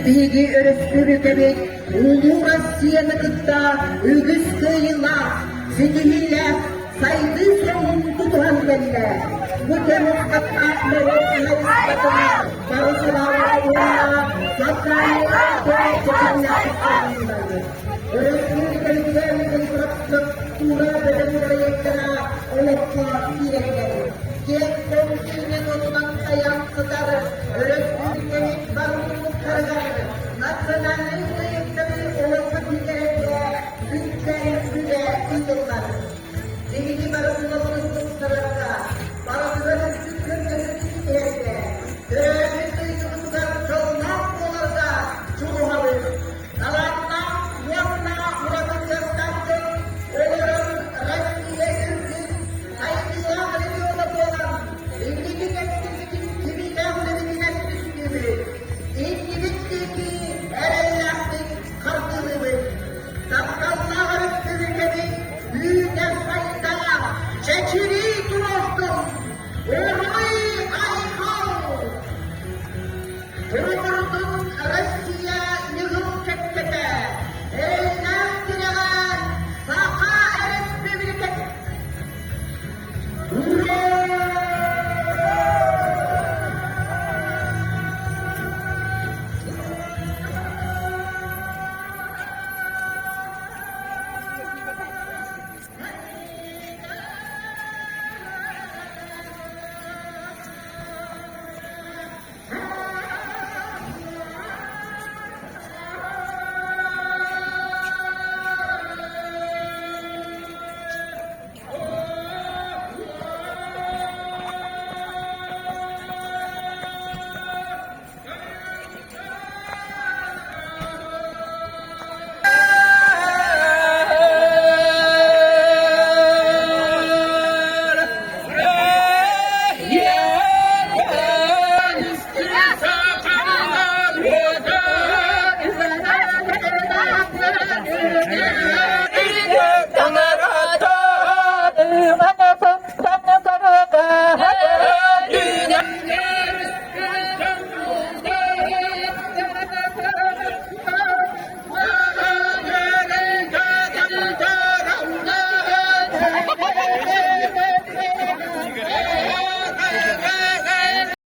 Биһиги өрөспүүбүлүкэбит Улуу Россияны кытта үгүс кыайыылаах, ситиһиилээх сайдыы суолун тутуһан кэллэ. Бу кэм устата норуот хаһаайыстыбатын бары салаалара уонна социальнай өттө тэтимнээхтик Өрөспүүбүлүкэбитигэр инфраструктура бөдөҥ бырайыактара олоххо киирэллэр. Киэҥ киинин отунан тайаан сытар өрөспүүбүлүкэбит бары муннуктарыгар национальнай.